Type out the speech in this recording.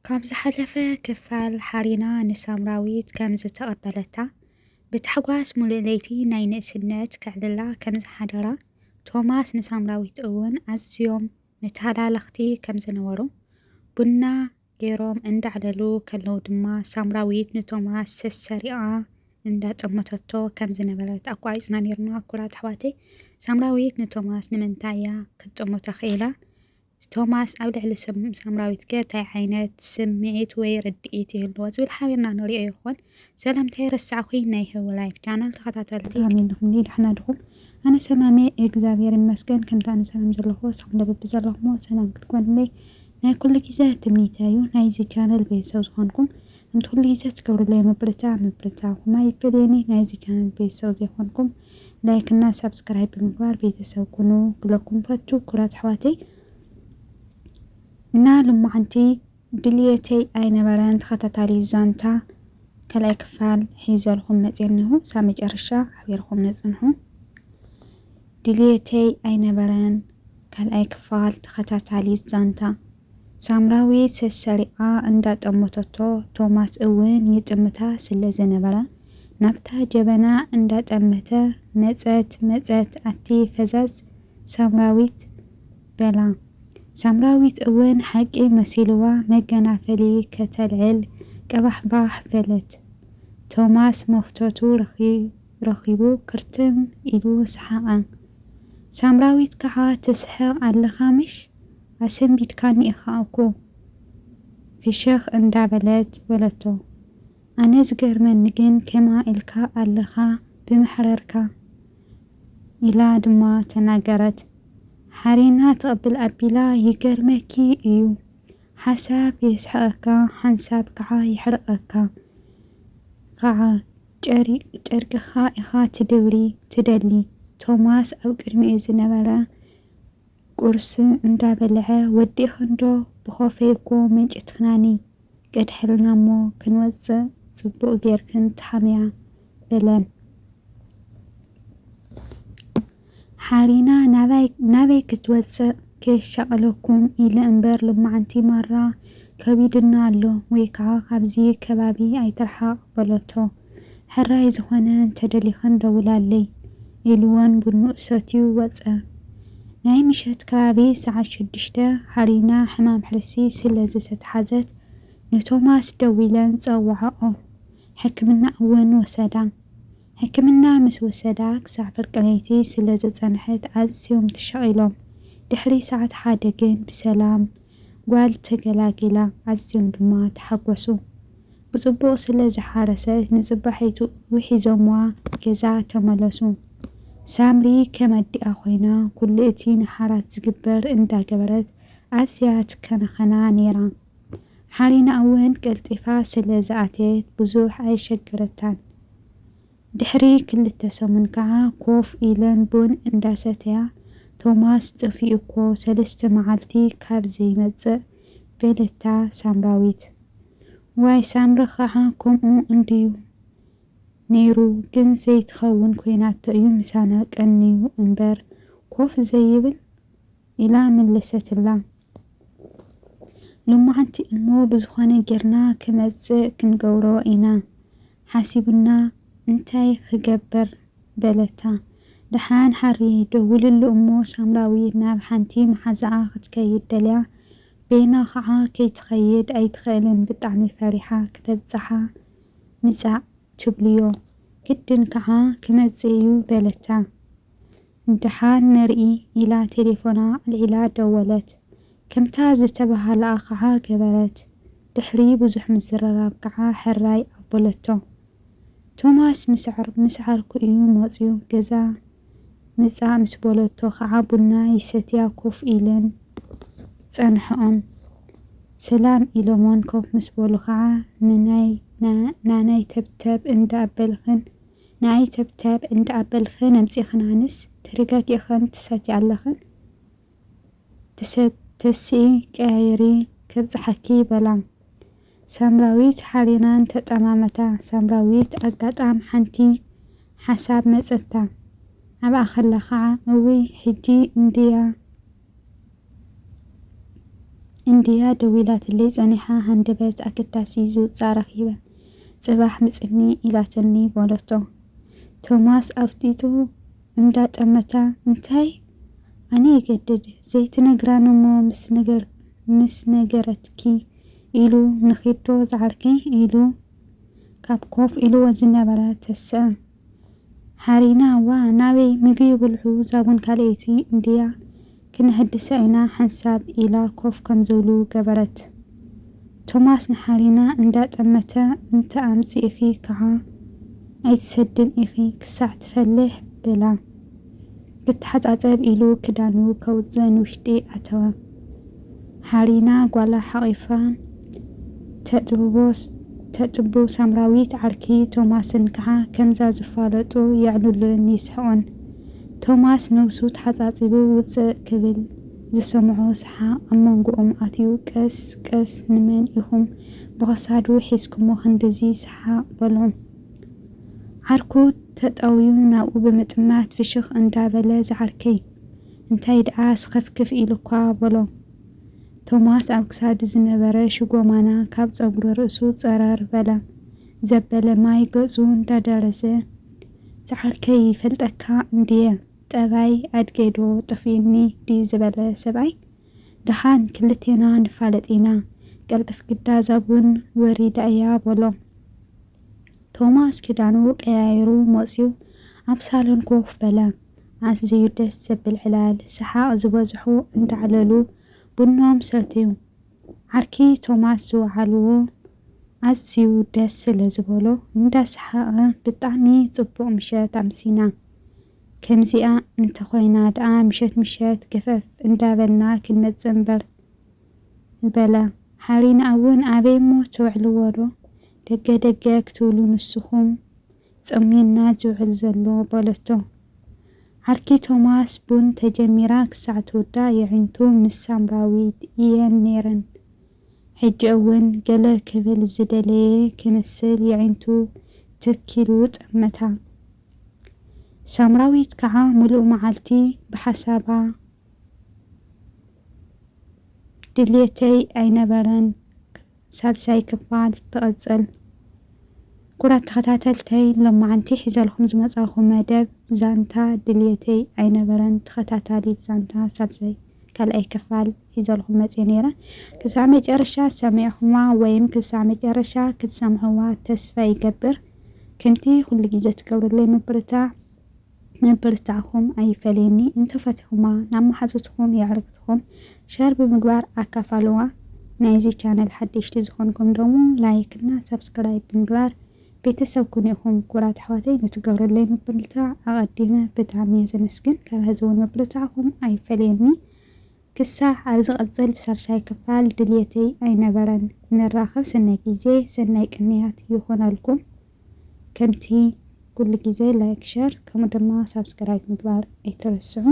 ካብ ዝሓለፈ ክፋል ሓሪና ንሳምራዊት ከም ዝተቐበለታ፣ ብታሕጓስ ሙሉእ ለይቲ ናይ ንእስነት ከዕልላ ከም ዝሓደራ፣ ቶማስ ንሳምራዊት እውን ኣዝዮም መተሃላለኽቲ ከም ዝነበሩ፣ ቡና ገይሮም እንዳዕለሉ ከለዉ ድማ ሳምራዊት ንቶማስ ሰሰሪቓ እንዳጠመተቶ ከም ዝነበረት ኣቋሪፅና ነይርና። ኩራት ኣሕዋተይ፣ ሳምራዊት ንቶማስ ንምንታይ እያ ክትጠመቶ ክኢላ? ቶማስ ኣብ ልዕሊ ስም-፣ ሳምራዊት ከ እንታይ ዓይነት ስምዒት ወይ ርድኢት ይህልዎ ዝብል ሓቢርና ንሪኦ ይኾን? ሰላምታ ይረሳዕኹይ ናይ ህዊ ላይፍ ቻናል ተኸታተልቲ። ኣሜን። ንኹምኒ ደሕና ድኹም? ኣነ ሰላሜ እግዚኣብሔር ይመስገን። ከምቲ ኣነ ሰላም ዘለኹ፣ ንስኹም ደበብ ዘለኹሞ ሰላም ክትኮንለይ ናይ ኩሉ ግዜ ትምኒተይ እዩ። ናይዚ ቻነል ቤተሰብ ዝኾንኩም፣ ከምቲ ኩሉ ግዜ ትገብሩለይ ምብርታ፣ ምብርታኹም ኣይፈለየኒ። ናይዚ ቻነል ቤተሰብ ዘይኮንኩም፣ ላይክ እና ሳብስክራይብ ብምግባር ቤተሰብ ኩኑ ክብለኩም ፈቱ፣ ኩራት ኣሕዋተይ። እና ሎማዓንቲ ድልየተይ ኣይነበረን ተኸታታሊ ዛንታ ካልኣይ ክፋል ሒዘልኩም መፅየ እነሆ። ሳብ መጨረሻ ሓቢርኩም ነፅንሑ። ድልየተይ ኣይነበረን ካልኣይ ክፋል ተኸታታሊ ዛንታ። ሳምራዊት ሰሰሪቓ እንዳጠመተቶ፣ ቶማስ እውን ይጥምታ ስለ ዝነበረ፣ ናብታ ጀበና እንዳጠመተ፣ "መጸት፣ መጸት፣ ኣቲ ፈዛዝ ሳምራዊት!" በላ። ሳምራዊት እውን ሓቂ መሲልዋ፣ መገናፈሊ ከተልዕል ቀባሕባሕ በለት። ቶማስ መፍቶቱ ረኺ-፣ ረኺቡ ክርትም ኢሉ ሰሓቐ። ሳምራዊት ከዓ፣ "ትስሕቕ ኣለኻ ምሽ? ኣሰንቢድካኒ ኢኻ እኮ!" ፍሽኽ እንዳበለት በለቶ። "ኣነ ዝገርመኒ ግን ከማ ኢልካ ኣለኻ ብመሕረርካ!" ኢላ ድማ ተናገረት። ሓሪና ትቕብል ኣቢላ፣ "ይገርመኪ እዩ፣ ሓንሳብ የስሕቐካ፣ ሓንሳብ ከዓ የሕርቐካ። ከዓ ጨሪ-፣ ጨርቅኻ ኢኻ ትድብሪ ትደሊ!" ቶማስ ኣብ ቅድሚኡ ዝነበረ ቁርሲ እንዳበልዐ፣ "ወዲእኽንዶ? ብኾፈይ እኮ መንጭትክናኒ፣ ቀድሕልና እሞ ክንወፅእ ፅቡቕ ጌርክን ተሓምያ" በለን። ሓሪና፣ "ናባይ፣ ናበይ ክትወፅእ? ከየሻቐለኩም ኢለ እምበር፣ ሎማዓንቲ ማራ ከቢዱና ኣሎ፣ ወይ ከዓ ካብዚ ከባቢ ኣይትርሓቕ" በለቶ። "ሕራይ ዝኾነ እንተደሊኽን ደውላለይ" ኢልወን ቡንኡ ሰትዩ ወጸ። ናይ ምሸት ከባቢ ሰዓት ሽዱሽተ ሓሪና ሕማም ሕርሲ ስለ ዝተትሓዘት ንቶማስ ደዊለን ጸውዓኦ። ሕክምና እውን ወሰዳ። ሕክምና ምስ ወሰዳ ክሳዕ ፍርቂ ለይቲ ስለ ዝጸንሐት ኣዝዮም ተሻቒሎም። ድሕሪ ሰዓት ሓደ ግን ብሰላም ጓል ተገላጊላ፣ ኣዝዮም ድማ ተሓጎሱ። ብጽቡቕ ስለ ዝሓረሰት ንጽባሒቱ ሒዞምዋ ገዛ ተመለሱ። ሳምሪ ከም ኣዲኣ ኮይና ኩሉ እቲ ንሓራት ዝግበር እንዳገበረት ኣዝያ ትከናኸና ነይራ። ሓሪና እውን ቀልጢፋ ስለ ዝኣተየት ብዙሕ ኣየሸገረታን። ድሕሪ ክልተ ሰሙን ከዓ ኮፍ ኢለን ቡን እንዳሰተያ፣ "ቶማስ ጠፊኡ እኮ ሰለስተ መዓልቲ ካብ ዘይመጽእ" በለታ ሳምራዊት። "ዋይ ሳምሪ ከዓ ከምኡ እንድዩ ነይሩ፣ ግን ዘይትኸውን ኮይናቶ እዩ ምሳና ቀንዩ እምበር ኮፍ ዘይብል" ኢላ መለሰትላ። "ሎማዓንቲ እሞ ብዝኾነ ጌርና ክመጽእ ክንገብሮ ኢና ሓሲብና፣ እንታይ ክገብር?" በለታ። "ደሓን ሓሪ ደውልሉ እሞ ሳምራዊት ናብ ሓንቲ መሓዛኣ ክትከይድ ደልያ፣ በይና ኸዓ ከይትኸይድ ኣይትኽእልን፣ ብጣዕሚ ፈሪሓ ክተብጽሓ ምጻእ ትብልዮ፣ ግድን ከዓ ክመጽእ እዩ" በለታ። "ደሓን ንርኢ" ኢላ ቴሌፎና ኣልዒላ ደወለት። ከምታ ዝተባህለኣ ከዓ ገበረት። ድሕሪ ብዙሕ ምዝርራብ ከዓ ሕራይ ኣበለቶ። ቶማስ ምስ ዓር-፣ ምስ ዓርኩ እዩ መፅዩ፣ ገዛ ምፃእ ምስ በለቶ ከዓ ቡና ይሰትያ ኮፍ ኢለን ጸንሐኦም። ሰላም ኢሎምወን ኮፍ ምስ በሉ ከዓ ንናይ፣ ና-፣ ናናይ ተብተብ እንዳኣበልኽን፣ ንኣይ ተብተብ እንዳኣበልኽን ኣምፂኽናንስ ተረጋጊእኽን ትሰትያ ኣለኽን? ትሰ-፣ ተስኢ ቀያይሪ ከብፅሓኪ በላ። ሳምራዊት ሓሪናን ተጠማመታ። ሳምራዊት ኣጋጣም ሓንቲ ሓሳብ መጸታ። ኣብኣ ከላ ኸዓ፣ "እውይ፣ ሕጂ እንድያ እንድያ ደዊላትለይ ጸኒሓ፣ ሃንደበት ኣገዳሲ ዝውጻእ ረኺበ። ጽባሕ ምጽኒ ኢላትኒ በለቶ። ቶማስ ኣፍጢጡ እንዳጠመታ፣ እንታይ ኣነ ይገድድ፣ ዘይትነግራኒ እሞ ምስ ነገር-፣ ምስ ነገረትኪ ኢሉ ንኺዶ ዝዓርከይ ኢሉ ካብ ኮፍ ኢልዎ ዝነበረ ተስአ። ሓሪና፣ ዋ፣ ናበይ ምግቢ ይብልዑ፣ ዛቡን ካልኣይቲ እንድያ፣ ክነህድሳ ኢና ሓንሳብ ኢላ ኮፍ ከም ዝብሉ ገበረት። ቶማስ ንሓሪና እንዳጠመተ፣ እንተ ኣምጺእኺ ከዓ ኣይትሰድን ኢኺ ክሳዕ ትፈልሕ በላ። ክተሓጻጸብ ኢሉ ክዳኑ ከውጽእ ንውሽጢ ኣተወ። ሓሪና ጓላ ሓቒፋ ተጥብቦ-፣ ተጥቡ ሳምራዊት ዓርኪ ቶማስን ከዓ ከምዛ ዝፋለጡ የዕልሉን ይስሕቑን። ቶማስ ነብሱ ተሓጻጺቡ ውጽእ ክብል ዝሰምዖ ሰሓቕ ኣብ መንጎኦም ኣትዩ ቀስ ቀስ ንመን ኢኹም ብኸሳዱ ሒዝኩሞ ክንድዚ ሰሓቕ በሎ። ዓርኩ ተጠውዩ ናብኡ ብምጥማት ፍሽኽ እንዳበለ ዝዓርከይ እንታይ ደኣ ስኽፍክፍ ኢሉኳ በሎ። ቶማስ ኣብ ክሳዱ ዝነበረ ሽጎማና ካብ ጸጉሪ ርእሱ ጸረር በለ። ዘበለ ማይ ገጹ እንዳደረዘ፣ ዝዓርከይ ይፈልጠካ እንድየ፣ ጠባይ ኣድገዶ ጠፊኡኒ ድዩ ዝበለ ሰብኣይ? ደሓን ክልቴና ንፋለጥ ኢና፣ ቀልጥፍ ግዳ ዛቡን ወሪዳ እያ በሎ። ቶማስ ክዳኑ ቀያይሩ መፅዩ ኣብ ሳሎን ኮፍ በለ። ኣዝዩ ደስ ዘብል ዕላል፣ ሰሓቕ ዝበዝሖ እንዳዕለሉ ቡኖም ሰትዩ። ዓርኪ ቶማስ ዝወዓልዎ ኣዝዩ ደስ ስለ ዝበሎ እንዳሰሓቐ፣ ብጣዕሚ ፅቡቕ ምሸት ኣምሲና። ከምዚኣ እንተኾይና ደኣ ምሸት ምሸት ገፈፍ እንዳበልና ክንመጽእ እምበር በለ። ሓሪና እውን ኣበይ እሞ ተውዕልዎ ዶ? ደገ ደገ ክትብሉ ንስኹም ጸሚና ዝውዕል ዘሎ በለቶ። ዓርኪ ቶማስ ቡን ተጀሚራ ክሳዕ ትውዳእ የዒንቱ ምስ ሳምራዊት እየን ነይረን። ሕጂ እውን ገለ ክብል ዝደለየ ክመስል የዒንቱ ትኪሉ ጠመታ። ሳምራዊት ከዓ ምሉእ መዓልቲ ብሓሳባ ድልየተይ ኣይነበረን ሳልሳይ ክፋል ትቕጽል። ኩራት ተኸታተልተይ፣ ሎማዓንቲ ሒዘልኩም ዝመጻኹ መደብ ዛንታ ድልየተይ ኣይነበረን ተኸታታሊት ዛንታ ሳልሳይ ካልኣይ ክፋል ሒዘልኩም መጽየ ነይረ። ክሳዕ መጨረሻ ሰሚዕኹማ ወይም ክሳዕ መጨረሻ ክትሰምዕዋ ተስፋ ይገብር። ከምቲ ኩሉ ግዜ ትገብሩለይ ምብርታ ምብርታዕኹም ኣይፈለየኒ። እንተፈቲኹማ ናብ መሓዙትኹም የዕርክትኹም ሸር ብምግባር ኣካፋልዋ። ናይዚ ቻነል ሓደሽቲ ዝኾንኩም ደሞ ላይክ እና ሳብስክራይብ ብምግባር ቤተሰብ ኩኑ ኢኹም። ኩራት ኣሕዋተይ፣ ንትገብረለይ ምብርታዕ ኣቐዲመ ብጣዕሚ እየ ዘመስግን። ካብ ሕዚ እውን ምብርታዕኹም ኣይፈለየኒ። ክሳዕ ኣብ ዝቐጽል ብሳልሳይ ክፋል ድልየተይ ኣይነበረን። ንራኸብ። ሰናይ ግዜ፣ ሰናይ ቅንያት ይኹነልኩም። ከምቲ ኩሉ ግዜ ላይክ፣ ሸር ከምኡ ድማ ሳብስክራይብ ምግባር ኣይትረስዑ።